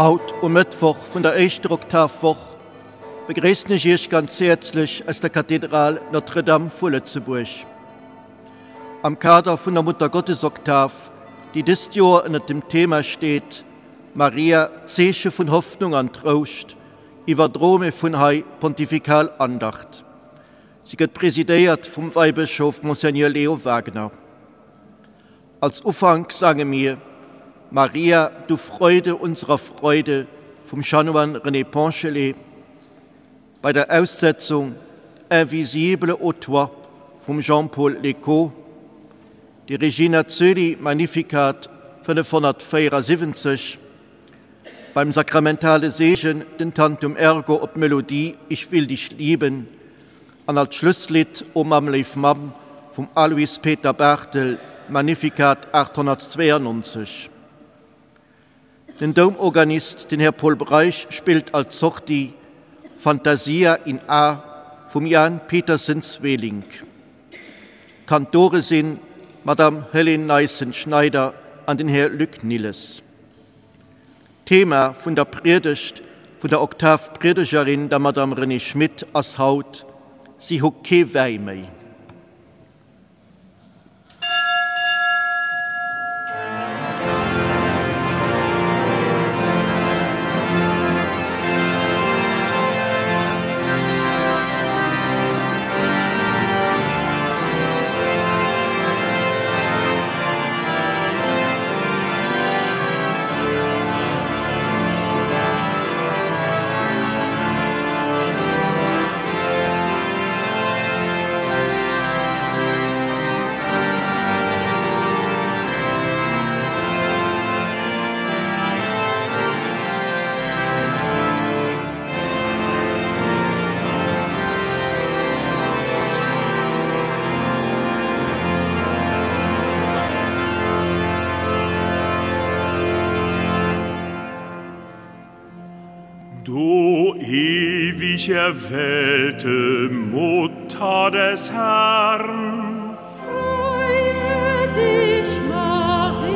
Haut um Mëttwoch vun der éischter Oktavwoch begréissen ech Iech ganz häerzlech aus der Kathedral Notre-Dame vu Lëtzebuerg. Am Kader vun der Muttergottesoktav, déi dëst Joer ënnert dem Thema steet, Maria, Zeeche vun Hoffnung an Trouscht, iwwerdroe mir vun hei d'Pontifikal Andacht. Si gëtt presidéiert vum Weibëschof Monseigneur Leo Wagener. Als Ufank sange mir Maria, du Freude unserer Freude vum Chanoine René Ponchelet, bei der Aussetzung Invisible ô toi vum Jean-Paul Lécault, de Regina Coeli Magnificat 574, beim sakramentale Seegen den Tantum Ergo op d'Melodie Ich will dich lieben an als Schlusslidd O Mamm, léif Mamm vum Alois Peter Barthel, Magnificat 892. Den Doumorganist, den Här Paul Breisch, spillt als Sortie Fantasia in A vum Jan Pietersen Sweelinck. Kantore sinn d'Madame Helene Neissen-Schneider an den Här Luc Nilles. D'Thema vun der Priedegt vun der Oktavpriedegerin, der Madame Renée Schmit, ass haut Si hu kee Wäi méi. Du ewig erwählte Mutter des Herrn, Freue dich, Maria.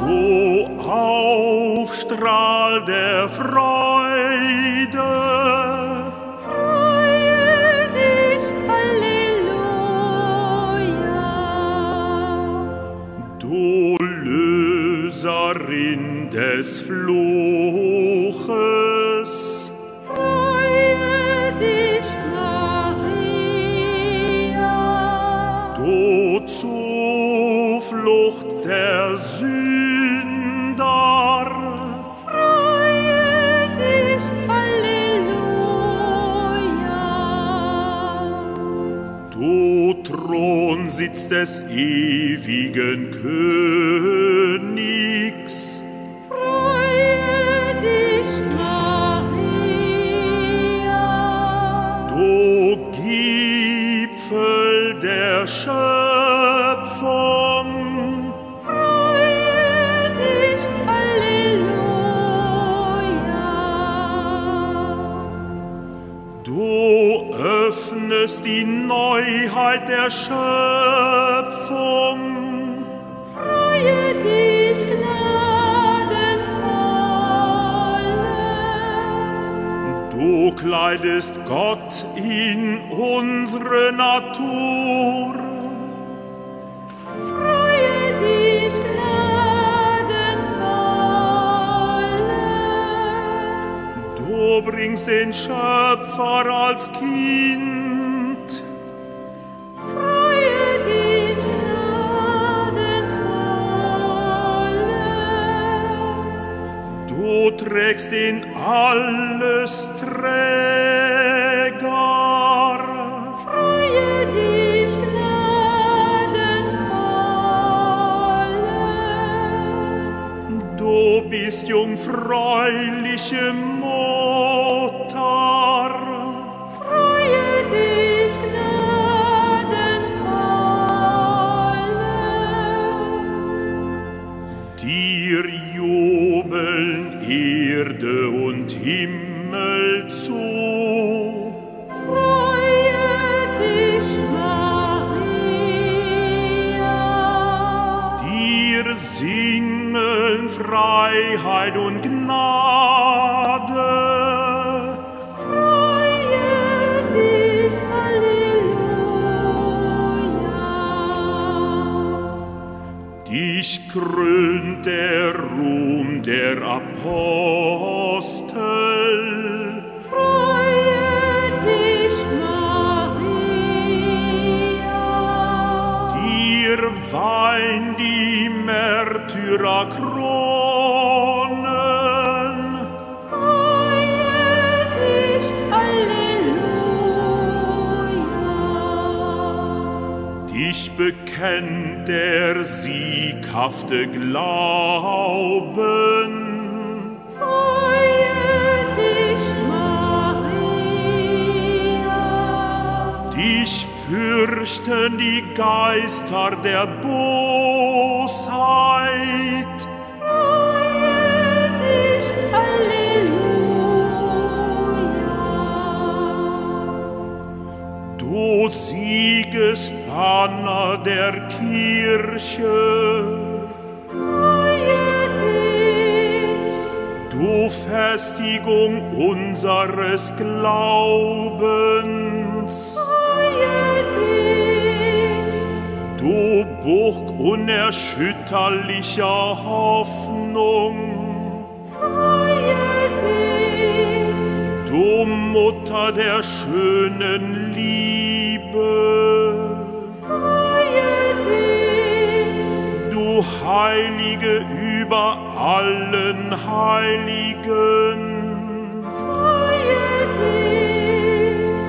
Du Aufstrahl der Freude, Freue dich, Halleluja. Du Löserin des Fluches, Freue dich, Maria. Du Zuflucht der Sünder, Freue dich, Halleluja. Du Thronsitz des ewigen Königs, Freue dich, Maria. Du Gipfel der Schöpfung, Freue dich, Halleluja. Du öffnest die Neuheit der Schöpfung, Freue dich, Gnadenvolle. Du kleidest Gott in unsere Natur. Freue dich, Gnadenvolle. Du bringst den Schöpfer als Kind. Freue dich, Gnadenvolle. Du trägst den Allesträger. Freue dich, Gnadenvolle. Du bist jungfräuliche Mutter. Freue dich, Gnadenvolle. Dir jubeln Erde und Himmel zu. krönt der Ruhm der Apostel. Freue dich, Maria. Dir wein die Märtyrer Kronen. Freue dich, Alleluia. Dich bekennt der sieghafte Glauben. Freue dich, Maria. Dich fürchten die Geister der Bosheit. Freue dich, Alleluia. Du Siegesbanner der Kirche. Freue dich. Du Festigung unseres Glaubens. Freue dich. Du Burg unerschütterlicher Hoffnung. Freue dich. Du Mutter der schönen Liebe. Freue dich. Du Heilige über allen Heiligen. Freue dich.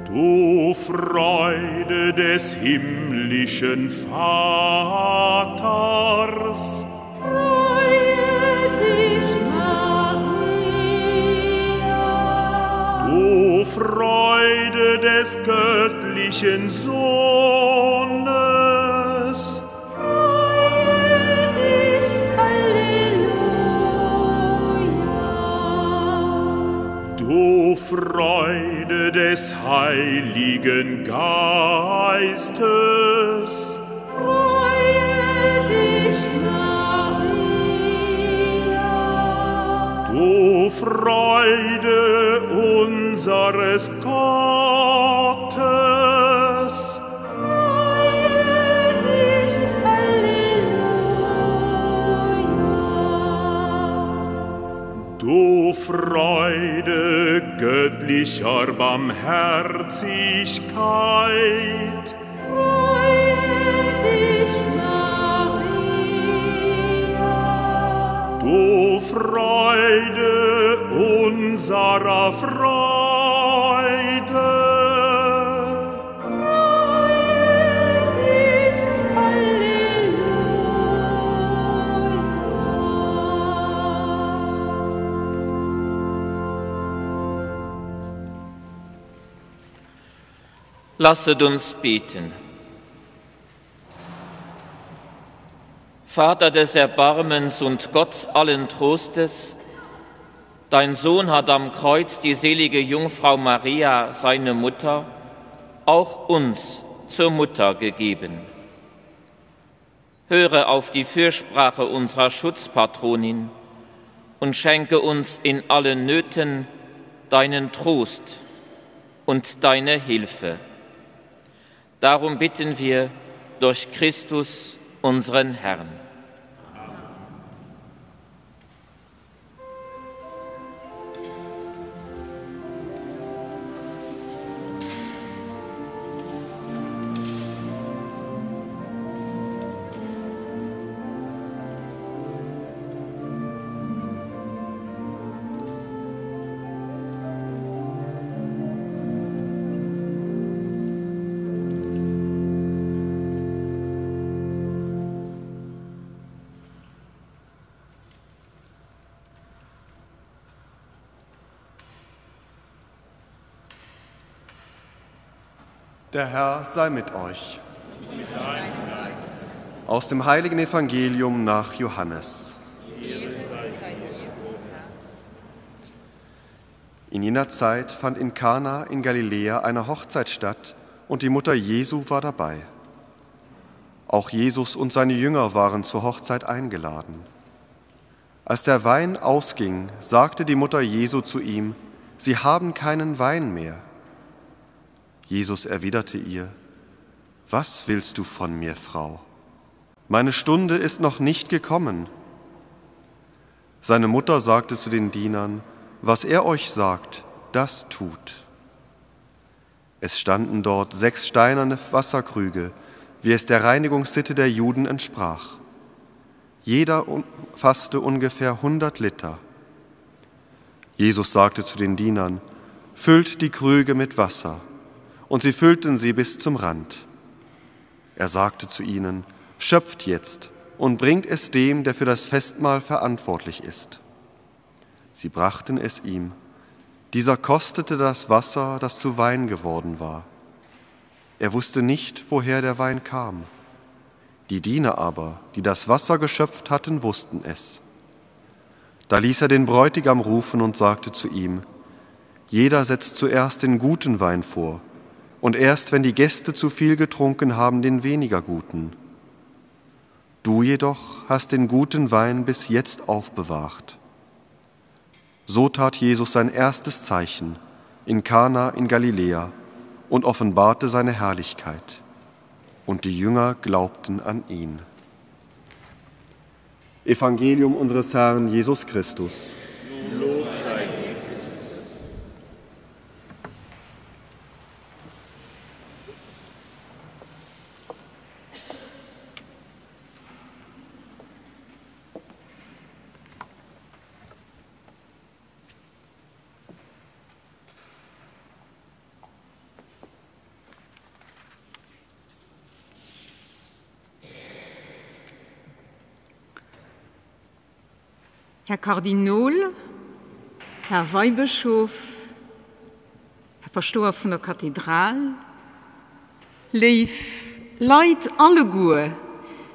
Du Freude des himmlischen Vaters. Freue dich, Maria. Du Freude des göttlichen Sohnes. Freue dich, Alleluia. Du Freude des Heiligen Geistes. Freue dich, Maria. Du Freude unseres Gottes. Freue dich, Alleluia. Du Freude göttlicher Barmherzigkeit. Freue dich, Maria. Du Freude unserer Freude. Freue dich, Alleluia. Lasset uns beten. Vater des Erbarmens und Gott allen Trostes, dein Sohn hat am Kreuz die selige Jungfrau Maria, seine Mutter, auch uns zur Mutter gegeben. Höre auf die Fürsprache unserer Schutzpatronin und schenke uns in allen Nöten deinen Trost und deine Hilfe. Darum bitten wir durch Christus, unseren Herrn. Der Herr sei mit euch. Aus dem heiligen Evangelium nach Johannes. In jener Zeit fand in Kana in Galiläa eine Hochzeit statt und die Mutter Jesu war dabei. Auch Jesus und seine Jünger waren zur Hochzeit eingeladen. Als der Wein ausging, sagte die Mutter Jesu zu ihm, Sie haben keinen Wein mehr. Jesus erwiderte ihr, Was willst du von mir, Frau? Meine Stunde ist noch nicht gekommen. Seine Mutter sagte zu den Dienern, Was er euch sagt, das tut. Es standen dort sechs steinerne Wasserkrüge, wie es der Reinigungssitte der Juden entsprach. Jeder fasste ungefähr 100 Liter. Jesus sagte zu den Dienern, Füllt die Krüge mit Wasser. Und sie füllten sie bis zum Rand. Er sagte zu ihnen, Schöpft jetzt und bringt es dem, der für das Festmahl verantwortlich ist. Sie brachten es ihm. Dieser kostete das Wasser, das zu Wein geworden war. Er wusste nicht, woher der Wein kam. Die Diener aber, die das Wasser geschöpft hatten, wussten es. Da ließ er den Bräutigam rufen und sagte zu ihm, Jeder setzt zuerst den guten Wein vor, und erst wenn die Gäste zu viel getrunken haben, den weniger guten. Du jedoch hast den guten Wein bis jetzt aufbewahrt. So tat Jesus sein erstes Zeichen in Kana in Galiläa und offenbarte seine Herrlichkeit. Und die Jünger glaubten an ihn. Evangelium unseres Herrn Jesus Christus. Lob sei dir, Christus. Här Kardinol, Här Weibëschof, Här Paschtouer vun der Kathedral, léif Leit alleguer,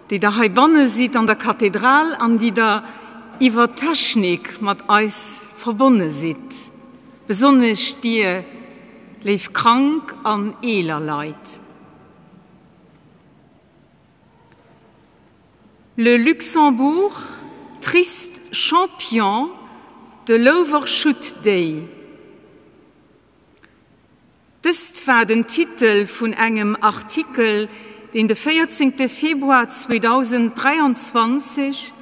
déi Der heibanne sidd an der Kathedral an déi Der iwwer d'Technik mat eis verbonne sidd, besonnesch Dir, léif krank an eeler Leit. Le Luxembourg, triste champion de l'Overshoot Day. Dëst war den Titel vun engem Artikel, deen de 14 Februar 2023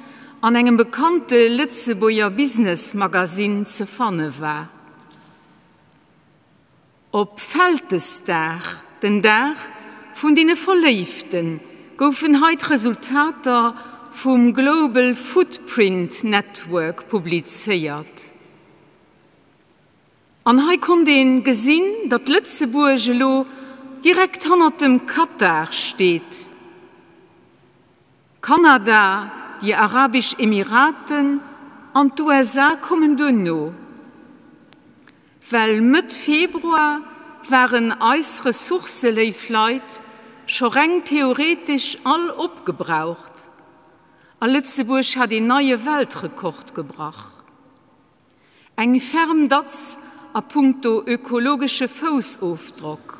an engem bekannte Lëtzebuerger Business-Magasinn ze fanne war. Op Vältesdag, den Dag vun deene Verléiften, goufen hei d'Resultater vum Global Footprint Network publizéiert. An hei konnt een gesinn, datt Lëtzebuerg elo direkt hannert dem Katar steet. Kanada, déi Arabesch Emiraten an d'USA kommen duerno. Well Mëtt Februar waren eis Ressourcë, léif Leit, scho reng theoretesch all opgebraucht a Lëtzebuerg hat een neie Weltrekord gebrach. Eng ferm Datz a punkto ökologesche Foussofdrock.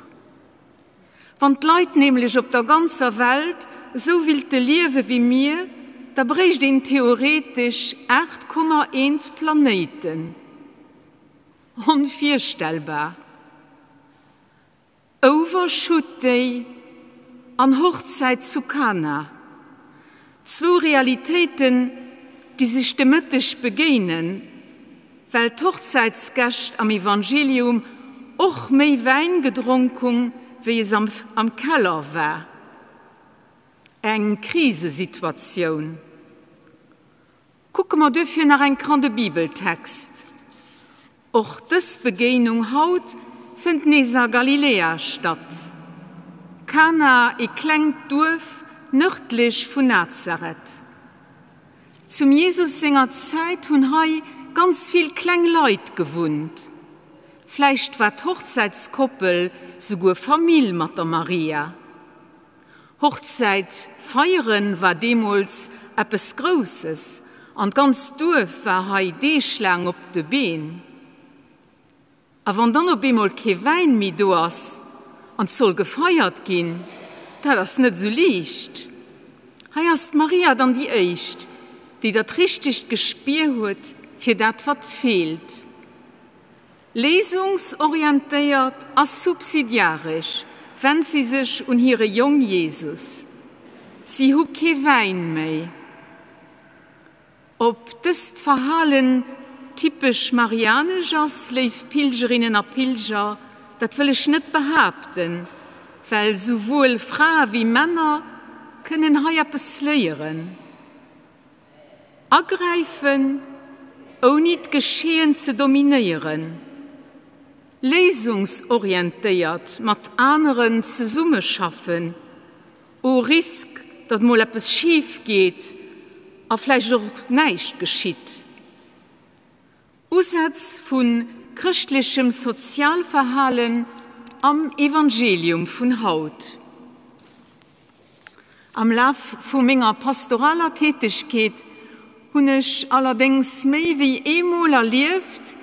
Wann d'Leit nämlech op der ganzer Welt esou willte liewe wéi mir, da bréicht een theoretesch 8,1 Planéiten. Onvirstellbar! Overshoot Day an Hochzäit zu Kana, zwou Realitéiten, déi sech de Mëtteg begéinen, well d'Hochzäitsgäscht am Evangelium och méi Wäin gedronk hunn, wéi es am Keller war. Eng Krisesituatioun. Kucke mer duerfir nach eng Kéier de Bibeltext. Och dës Begéinung haut fënnt nees a Galiläa statt. Kana, ee klengt Duerf nërdlech vun Nazareth. Zum Jesus senger Zäit hunn hei ganz vill kleng Leit gewunnt. Vläicht war d'Hochzäitskoppel souguer Famill mat der Maria. Hochzäit feieren war deemools eppes Grousses an d'ganzt Duerf war hei deeglaang op de Been. A wann dann op eemol kee Wäin méi do ass an 't soll gefeiert ginn, dat ass net esou liicht. Hei ass d'Maria dann déi éischt, déi dat richtegt Gespier huet fir dat wat feelt. Léisungsorientéiert a subsidiaresch wennt si sech un hire Jong Jesus. Si hu kee Wäin méi. Ob dëst Verhalen typesch marianesch ass, léif Pilgerinnen a Pilger, dat wëll ech net behaapten, well souwuel Frae wéi Männer kënnen hei eppes léieren. Agräifen, ouni d'Geschehen ze dominéieren, léisungsorientéiert mat aneren zesummeschaffen, au risque, datt mol eppes schif geet a vläicht och näischt geschitt. Usätz vu chrëschtlechem Sozialverhalen am Evangelium vun haut. Am Laf vu menger pastoraler Tätegkeet hunn ech allerdéngs méi wéi eemol erlieft,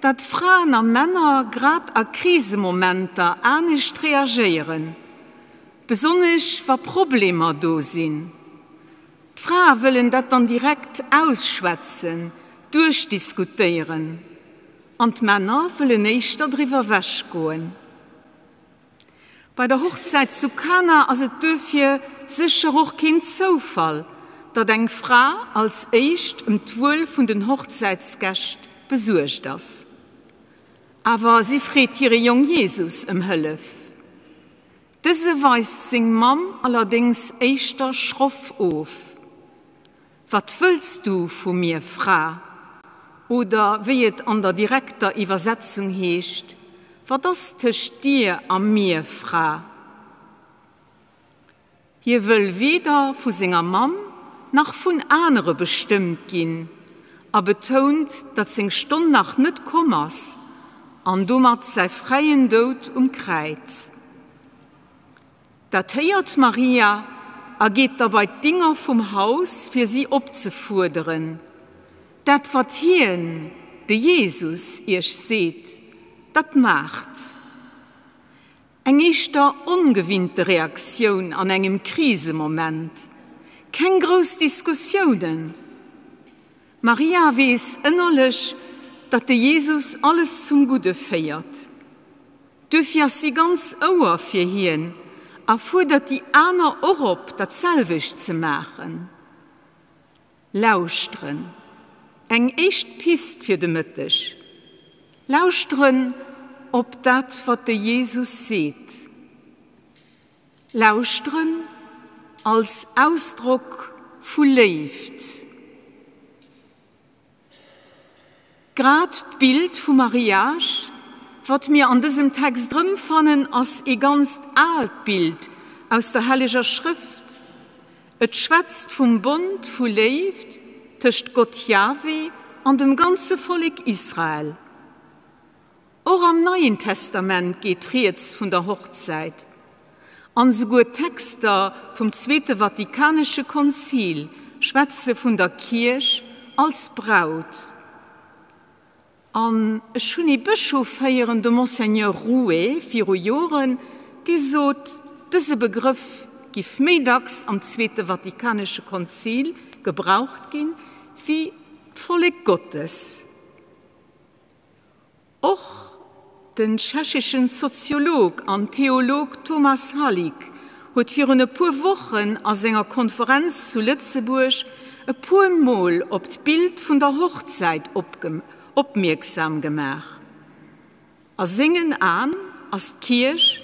datt Fraen a Männer grad a Krisemomenter anescht reagéieren, besonnesch wa Problemer do sinn. D'Frae wëllen dat dann direkt ausschwätzen, duerchdiskutéieren, an d'Männer wëllen éischter driwwer ewechgoen. Bei der Hochzäit zu Kana ass et duerfir sécher och keen Zoufall, datt eng Fra als éischt ëm d'Wuel vun den Hochzäitsgäscht besuergt ass. Awer si freet hire Jong Jesus ëm Hëllef. Dëse weist seng Mamm allerdéngs éischter schroff of. Wat wëlls du vu mir, Fra? Oder wéi et an der direkter Iwwersetzung heescht, Wat ass tëscht dir a mir, Fra? Hie wëll weder vu senger Mamm nach vun anere bestëmmt ginn a betount, datt seng Stonn nach net komm ass an domat säi fräien Doud um Kräiz. Dat héiert d'Maria a geet da bei d'Dinger vum Haus, fir si opzefuerderen, Dat wat hien, de Jesus, iech seet, dat maacht! Eng éischter ongewinnte Reaktioun an engem Krisemoment. Keng grouss Diskussiounen. D'Maria weess ënnerlech, datt de Jesus alles zum Gudde féiert. Duerfir ass si ganz Ouer fir hien a fuerdert déi aner och op, dat selwecht ze maachen. Lauschteren, eng éischt Pist fir de Mëtteg. Lauschteren op dat, wat de Jesus seet. Lauschteren als Ausdrock vu Léift. Grad d'Bild vum Mariage, wat mir an dësem Text erëmfannen, ass ee ganzt aalt Bild aus der Helleger Schrëft. Et schwätzt vum Bond vu Léift tëscht Gott Jahwe an dem ganze Vollek Israel. Och am Neien Testament geet rieds vun der Hochzäit. An esouguer Texter vum Zweete Vatikanesche Konzil schwätze vun der Kierch als Braut. An ech hunn ee Bëschof héieren, de Monseigneur Roué, viru Joren, dee sot, dëse Begrëff giff méi dacks am Zweete Vatikanesche Konzil gebraucht ginn, wéi d'Vollek Gottes. Och den tschecheschen Soziolog an Theolog Tomas Halík huet virun e puer Wochen a senger Konferenz zu Lëtzebuerg e puer Mol op d'Bild vun der Hochzäit opmierksam gemaach. A sengen Aen ass d'Kierch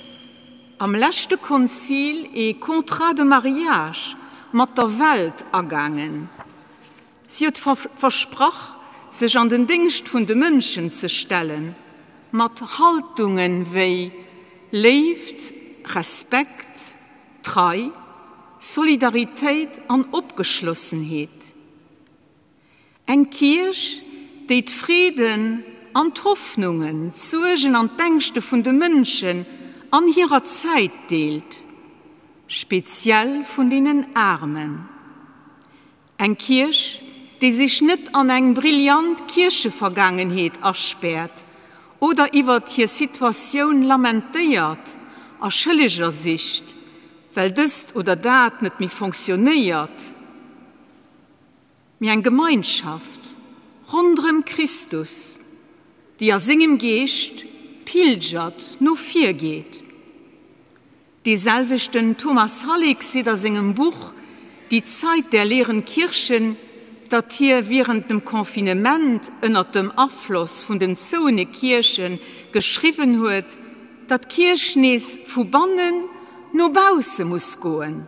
am leschte Konzil ee Contrat de mariage mat der Welt agaangen. Si huet versprach, sech an den Déngscht vun de Mënschen ze stellen, mat Haltungen wéi Léift, Respekt, Trei, Solidaritéit an Opgeschlossenheet. Eng Kierch, déi d'Freeden an d'Hoffnungen, d'Suergen an d'Ängschte vun de Mënschen an hirer Zäit deelt, speziell vun deenen Aarmen. Eng Kierch, déi sech net an eng brillant Kierchevergaangenheet aspäert oder iwwert hir Situatioun lamentéiert a Schëlleger sicht, well dëst oder dat net méi fonctionnéiert, mee eng Gemeinschaft ronderëm Christus, déi a sengem Geescht pilgert, no vir geet. Dee selwechten Thomas Halík seet a sengem Buch. Die Zeit der leeren Kirchen, dat hie wärend dem Confinement ënnert dem Afloss vun den zouene Kierche geschriwwen huet, datt d'Kierch nees vu bannen no bausse muss goen.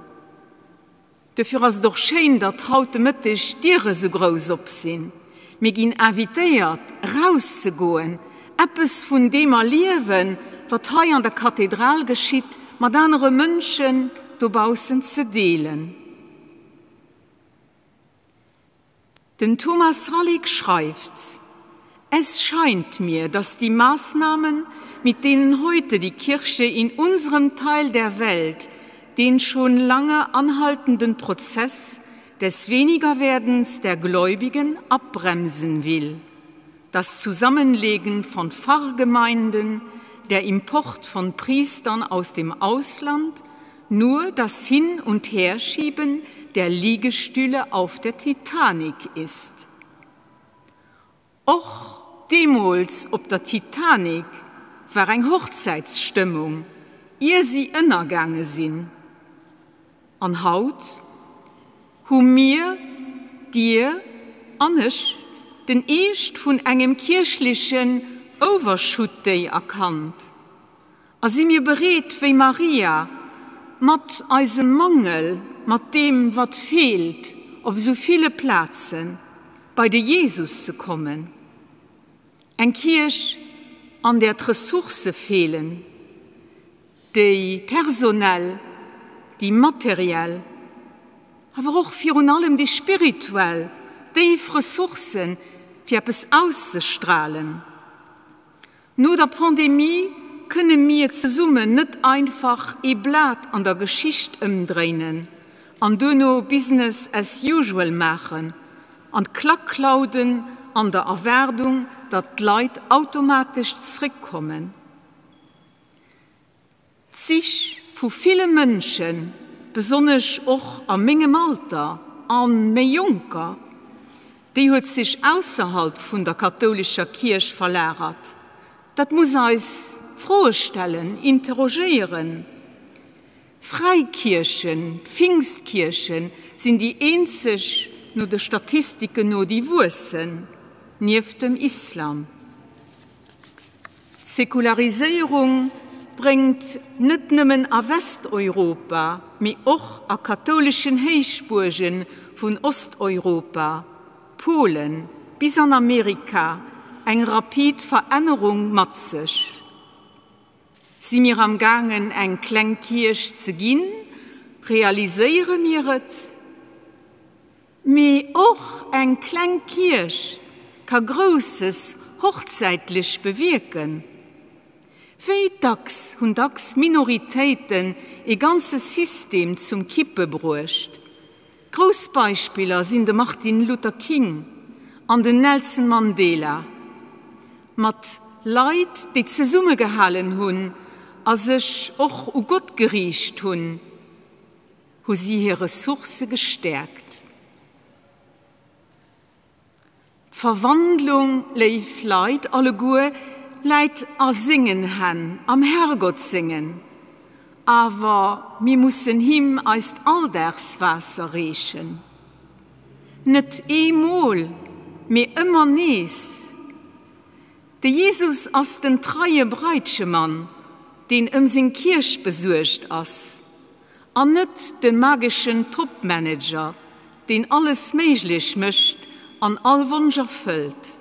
Dofir ass et och schéin, datt haut de Mëtteg d'Diere sou grouss op sinn. Mir ginn invitéiert, erauszegoen, eppes vun deem erliewen, wat hei an der Kathedral geschitt, mat anere Mënschen dobaussen ze deelen. Den Thomas Hallig schreift: Es scheint mir, dass die Maßnahmen, mit denen heute die Kirche in unserem Teil der Welt den schon lange anhaltenden Prozess des Wenigerwerdens der Gläubigen abbremsen will, das Zusammenlegen von Pfarrgemeinden, der Import von Priestern aus dem Ausland, nur das Hin- und Herschieben der Liegestühle auf der Titanic ist. Och deemools op der Titanic war eng Hochzäitsstëmmung, ier si ënnergaange sinn. An haut hu mir, dir an ech, den Eescht vun engem kierchlechen Overshoot Day erkannt. A si mir bereet, wéi Maria, mat eisem Mangel, mat deem, wat feelt op esou ville Plazen, bei de Jesus ze kommen? Eng Kierch, an där d'Ressourcë feelen, déi personell, déi materiell, awer och virun allem déi spirituell, déif Ressourcen, fir eppes auszestrahlen. No der Pandemie kënne mir zesummen net einfach ee Blat an der Geschicht ëmdréinen an duerno Business as usual maachen an d'Klack klauden an der Erwaardung, datt d'Leit automatesch zréckkommen. D'Sich vu ville Mënschen, besonnesch och a mengem Alter a méi Jonker, déi huet sech ausserhalb vun der kathoulescher Kierch verlagert. Dat muss eis Froe stellen, interrogéieren. Fräikierchen, Pfingstkierchen sinn déi eenzeg, no de Statistiken no, déi wuessen, nieft dem Islam. D'Säkulariséierung bréngt net nëmmen a Westeuropa, mee och a kathouleschen Héichbuerge vun Osteuropa, Polen bis an Amerika eng rapid Verännerung mat sech. Si mir am gaangen eng kleng Kierch ze ginn? Realiséiere mir et? Mee och eng kleng Kierch ka Grousses hochzäitlech bewierken. Wéi dacks hunn dacks Minoritéiten ee ganze System zum Kippe bruecht. Grouss Beispiller sinn de Martin Luther King an den Nelson Mandela. Mat Leit, déi zesummegehalen hunn a sech och u Gott geriicht hunn. Hu si hir Ressourcë gestäerkt. D'Verwandlung, léif Leit alleguer, läit a sengen Hänn, am Herrgott sengen. Awer mir mussen him eist Alldagswaasser reechen. Net eemol, mee ëmmer nees. De Jesus ass den treie Braitchemann, deen ëm seng Kierch besuergt ass. An net de mageschen Topmanager, deen alles méiglech mécht an all Wonsch erfëllt.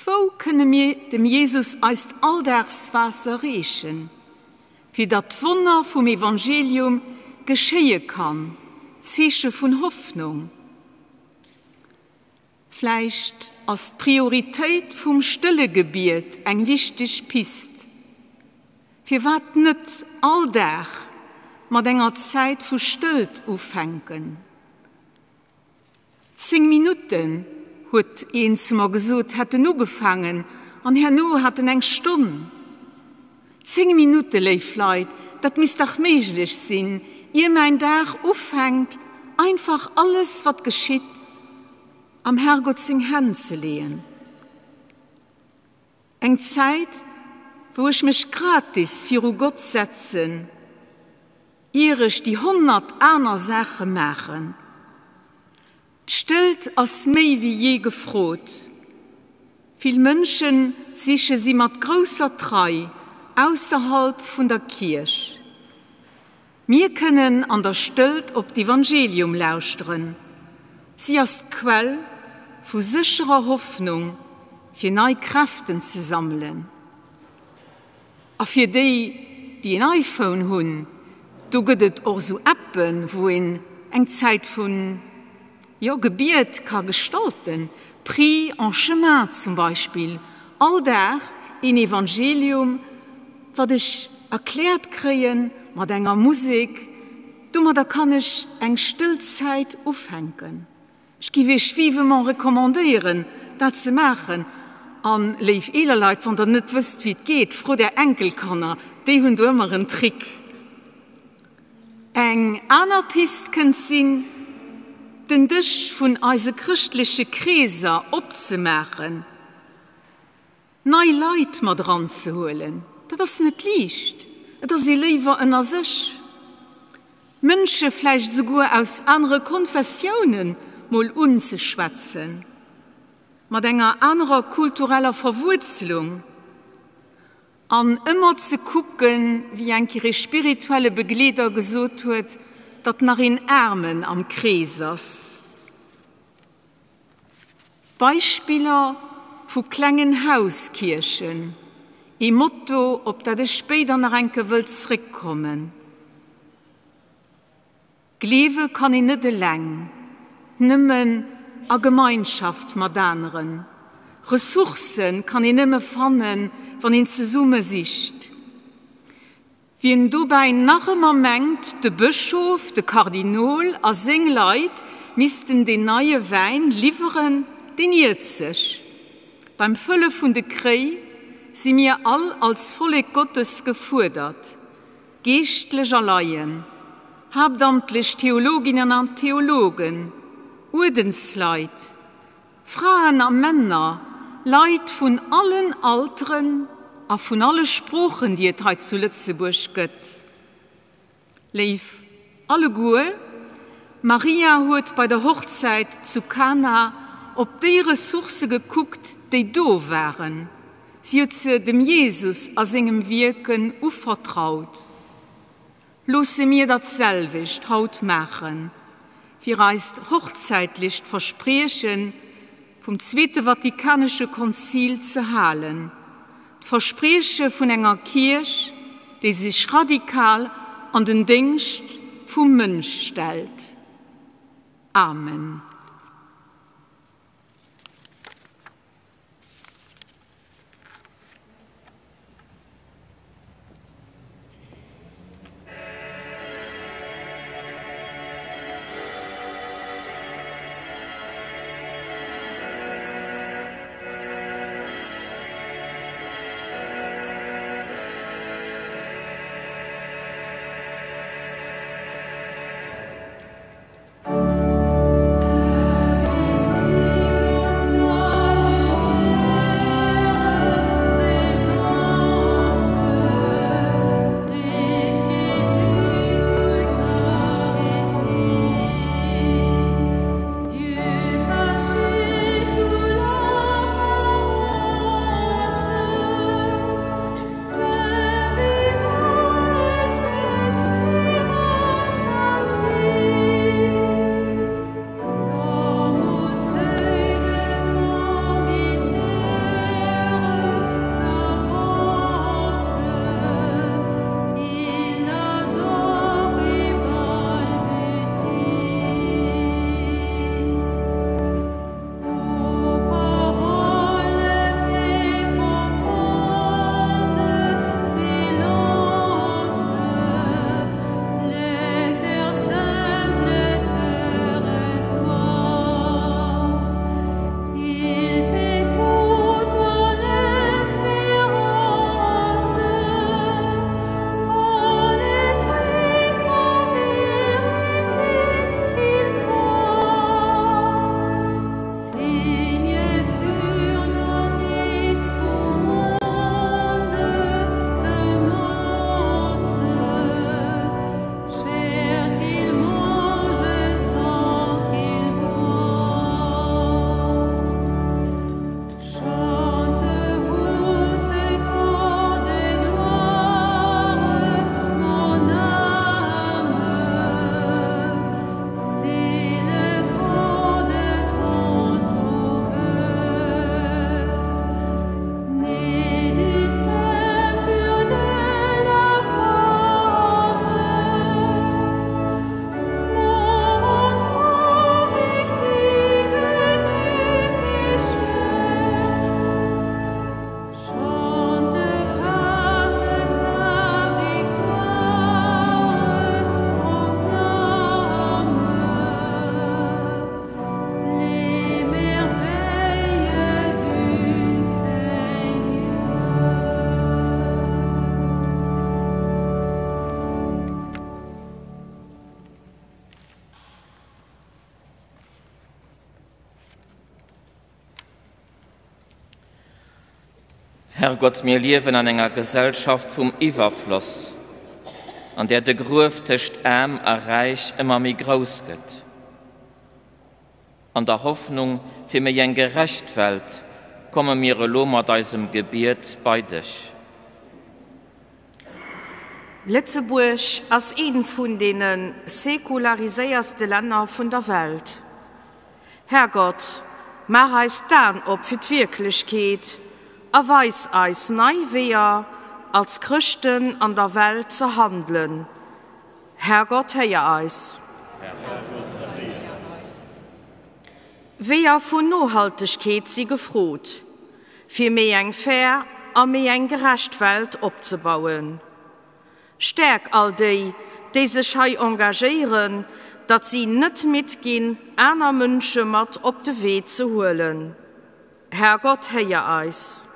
Wou kënne mir dem Jesus eist Alldagswaasser reechen, fir datt d'Wonner vum Evangelium geschéie kann, Zeeche vun Hoffnung? Vläicht ass d'Prioritéit vum stëlle Gebiet eng wichteg Pist. Firwat net all Dag mat enger Zäit vu Stëllt ufänken? 10 Minutten, huet een zu mer gesot, hätt en ugefaangen an herno hat en eng Stonn. 10 Minutte, léif Leit, dat misst dach méiglech sinn, ier mäin Dag ufänkt, einfach alles wat geschitt am Herrgott seng Hänn ze leeën. Eng Zäit, wou ech mech gratis viru Gott setzen. Ier ech déi 100 aner Saache maachen. D'Stëllt ass méi wéi jee gefrot. Vill Mënsche siche si mat grousser Trei ausserhalb vun der Kierch. Mir kënnen an der Stëllt op d'Evangelium lauschteren. Si ass d'Quell vu sécherer Hoffnung fir nei Kräften ze sammelen. A fir déi, déi een iPhone hunn, do gëtt et och esou Appen, wou een eng Zäit vun, jo, Gebiet ka gestalten. Prie en chemin zum Beispill, all Dag een Evangelium, wat ech erkläert kréien mat enger Musek. Domadder kann ech eng stëll Zäit ufänken. Ech giff iech vivement recommandéieren dat ze maachen. An léif eeler Leit, wann der net wësst wéi et geet, frot är Enkelkanner, déi hunn do ëmmer en Trick. Eng aner Pist kënnt sinn, den Dësch vun eise chrëschtleche Kreeser opzemaachen. Nei Leit mat eranzehuelen, dat ass net liicht. Et ass ee léiwer ënner sech. Mënsche vläicht esouguer aus anere Konfessiounen mol unzeschwätzen, mat enger anerer kultureller Verwuerzelung. An ëmmer ze kucken, wéi eng Kéier ee spirituelle Begleeder gesot huet, datt nach een Aarmen am Krees ass. Beispiller vu klengen Hauskierchen, ee Motto, op dat ech spéider nach eng Kéier wëll zréckkommen. Gleewe kann een net eleng, nëmmen a Gemeinschaft mat aneren. Ressourcë kann een nëmme fannen, wann een zesumme sicht. Wien dobäi nach ëmmer mengt, de Bëschof, de Kardinol a seng Leit missten deen neie Wäin liwweren, deen iert sech. Beim Fëlle vun de Kréi si mir all als Vollek Gottes gefuerdert, Geeschtlech a Laien, haaptamtlech Theologinnen an Theologen, Uerdensleit, Fraen a Männer, Leit vun allen Alteren a vun alle Sproochen, déi et hei zu Lëtzebuerg gëtt. Léif alleguer, Maria huet bei der Hochzäit zu Kana op déi Ressourcë gekuckt, déi do waren. Si huet se dem Jesus a sengem Wierken uvertraut. Loosse mir dat selwecht haut maachen, fir eist hochzäitlecht Versprieche vum Zweete Vatikanesche Konzil ze halen, d'Versprieche vun enger Kierch, déi sech radikal an den Déngscht vum Mënsch stellt. Amen. Herrgott, mir liewen an enger Gesellschaft vum Iwwerfloss, an där de Gruef tëscht Aarm a Räich ëmmer méi grouss gëtt. An der Hoffnung fir méi eng gerecht Welt komme mir elo mat eisem Gebiet bei dech. Lëtzebuerg ass eent vun deene sekulariséierste Länner vun der Welt. Härgott, maach eis d'Aen op fir d'Wierklechkeet a weis eis nei Weeër, als Chrëschten an der Welt ze handelen. Härgott, héier eis. Weeër vun Nohaltegkeet si gefrot, fir méi eng fair a méi eng gerecht Welt opzebauen. Stäerk all déi, déi sech hei engagéieren, datt si net midd ginn, aner Mënsche mat op de Wee ze huelen. Härgott, héier eis.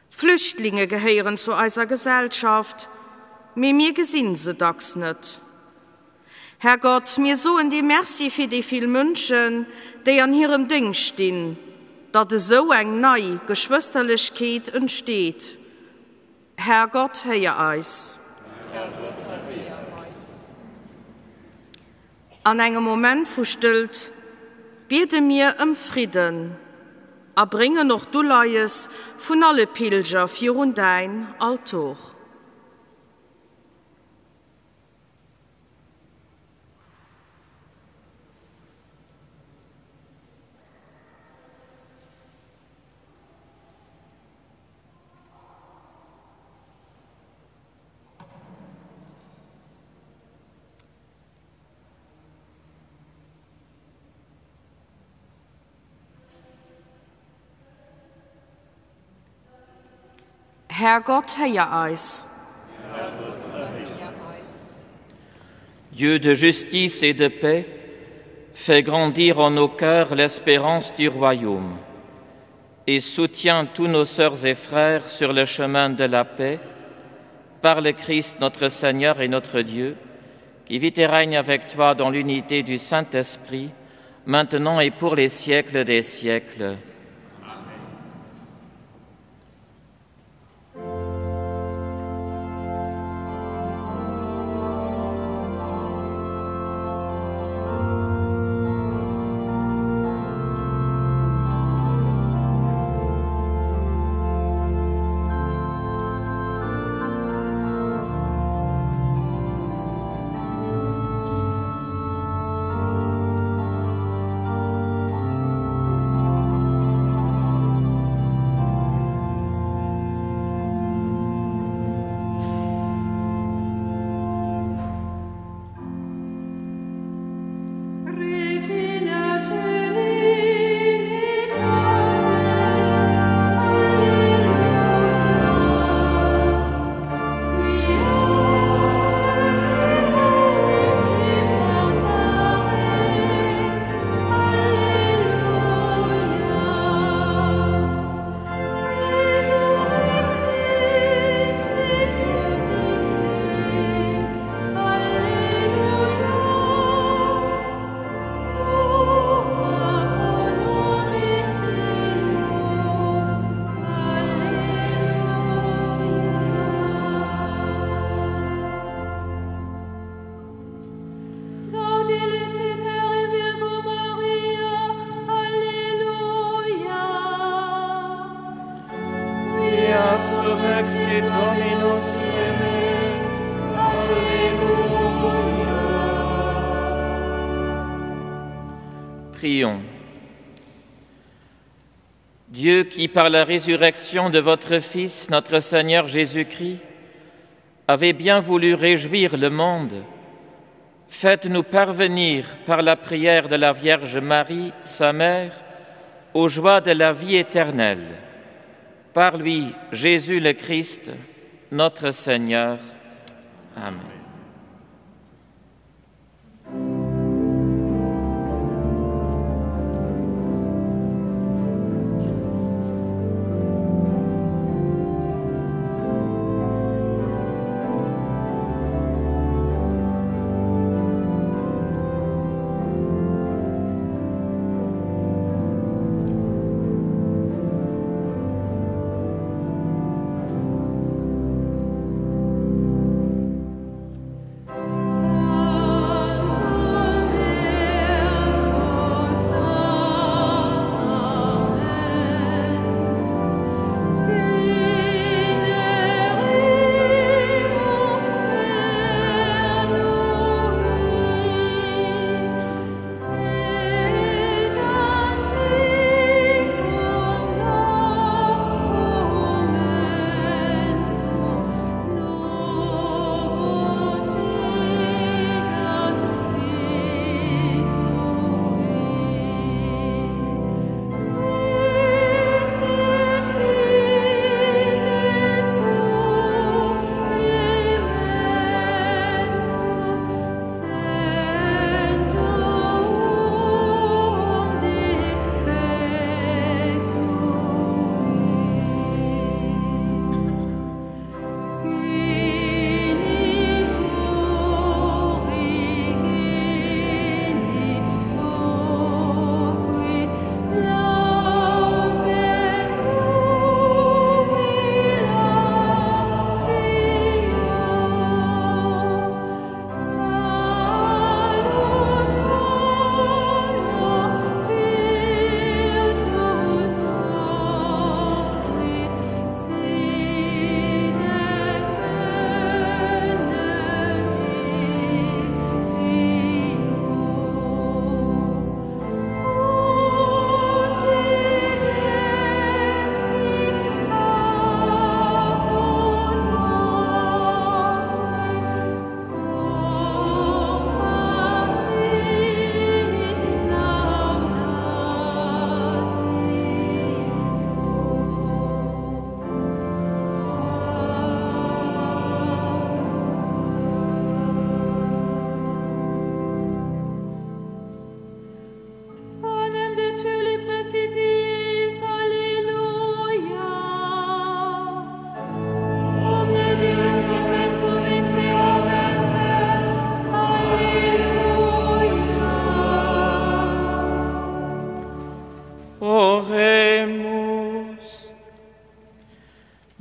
Flüchtlinge gehéieren zu eiser Gesellschaft, mee mir gesinn se dacks net. Härgott, mir soen dir Merci fir déi vill Mënschen, déi an hirem Déngscht stinn, datt esou eng nei Geschwësterlechkeet entsteet. Härgott, héier eis. An engem Moment vu Stëllt biede mir ëm Fridden a bréngen och d'Uleies vun alle Pilger virun däin Altor. Herrgott, héier eis. Dieu de justice et de paix, fais grandir en nos cœurs l'espérance du royaume et soutiens tous nos sœurs et frères sur le chemin de la paix, par le Christ notre Seigneur et notre Dieu, qui vit et règne avec toi dans l'unité du Saint-Esprit, maintenant et pour les siècles des siècles. Prions. Dieu qui, par la résurrection de votre Fils, notre Seigneur Jésus-Christ, avait bien voulu réjouir le monde, faites-nous parvenir par la prière de la Vierge Marie, sa mère, aux joies de la vie éternelle. Par lui, Jésus le Christ, notre Seigneur. Amen.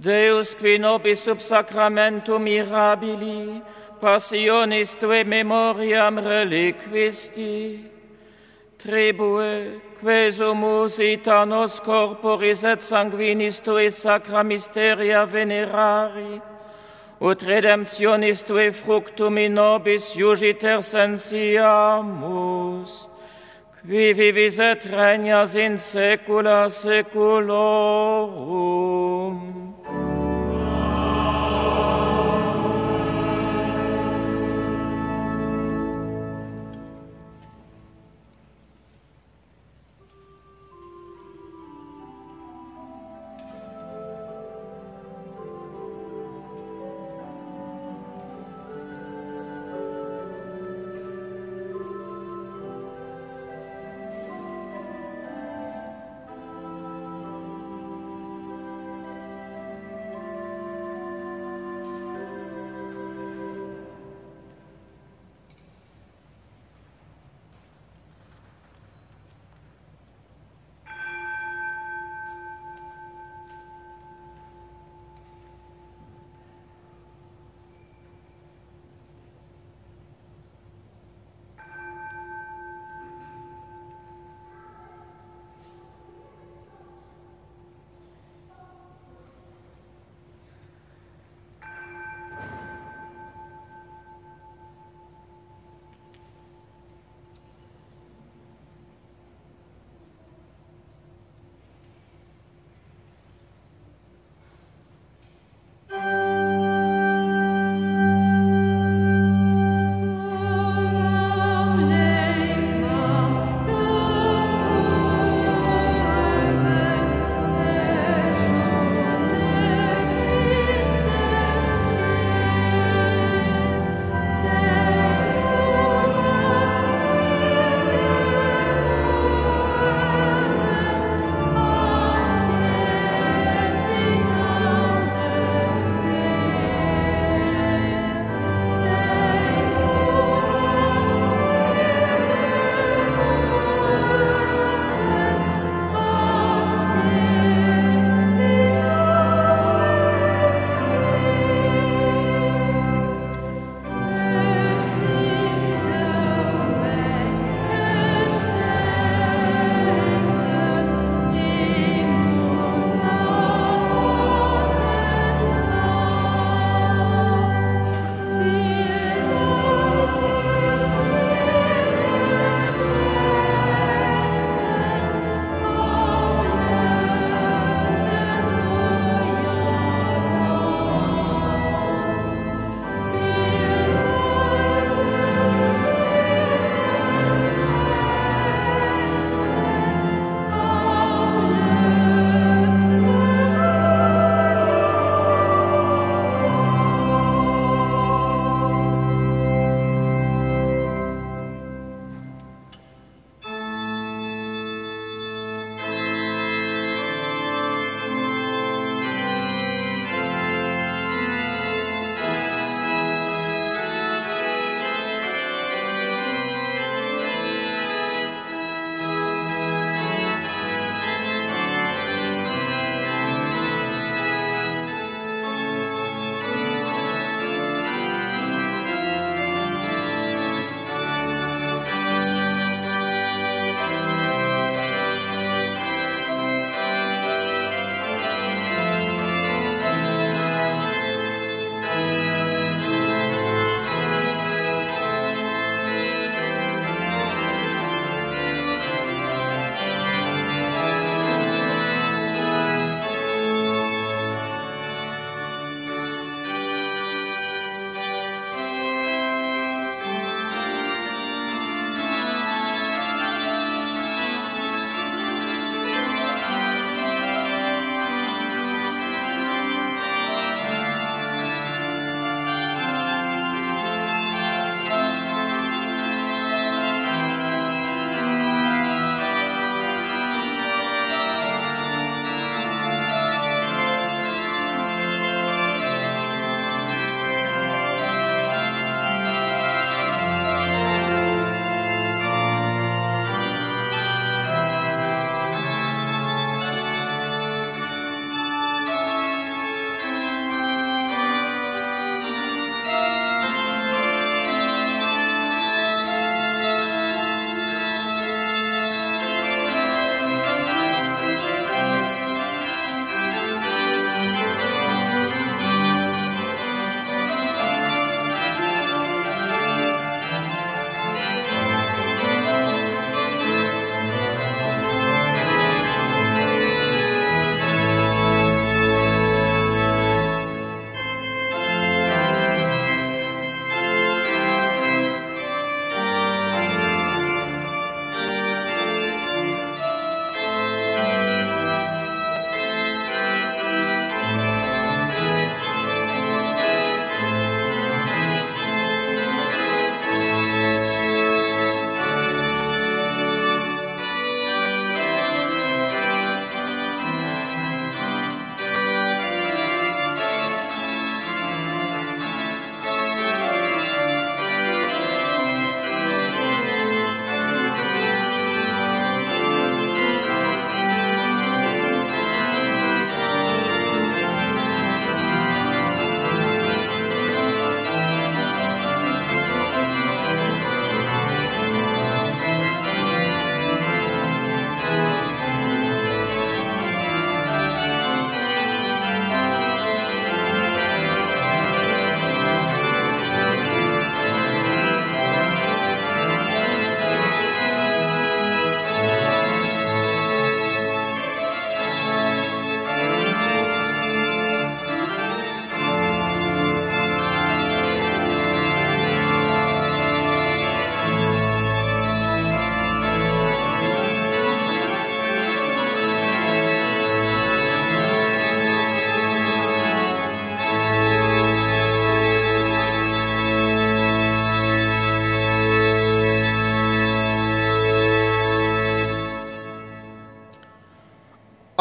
Deus qui nobis sub sacramentum mirabili passionis tue memoriam reliquisti, tribue, quesumus ita nos corporis et sanguinis tui sacra mysteria venerari, ut redemptionis tui fructum in nobis iugiter sensiamus, qui vivis et regnas in saecula saeculorum.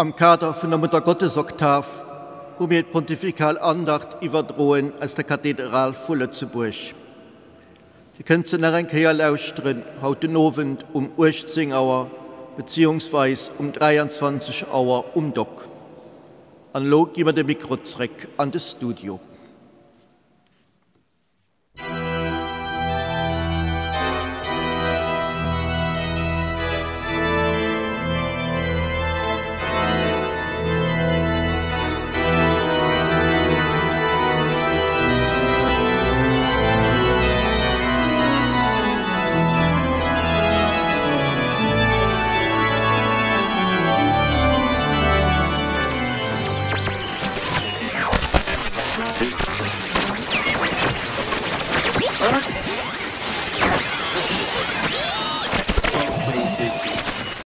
Am Kader vun der Muttergottesoktav hu mir d'Pontifikal Andacht iwwerdroen aus der Kathedral vu Lëtzebuerg. Dir kënnt se nach eng Kéier lauschteren haut den Owend um 18 Auer beziehungsweis um 23 Auer um Dock. An elo gi mer de Mikro zréck an de Studio.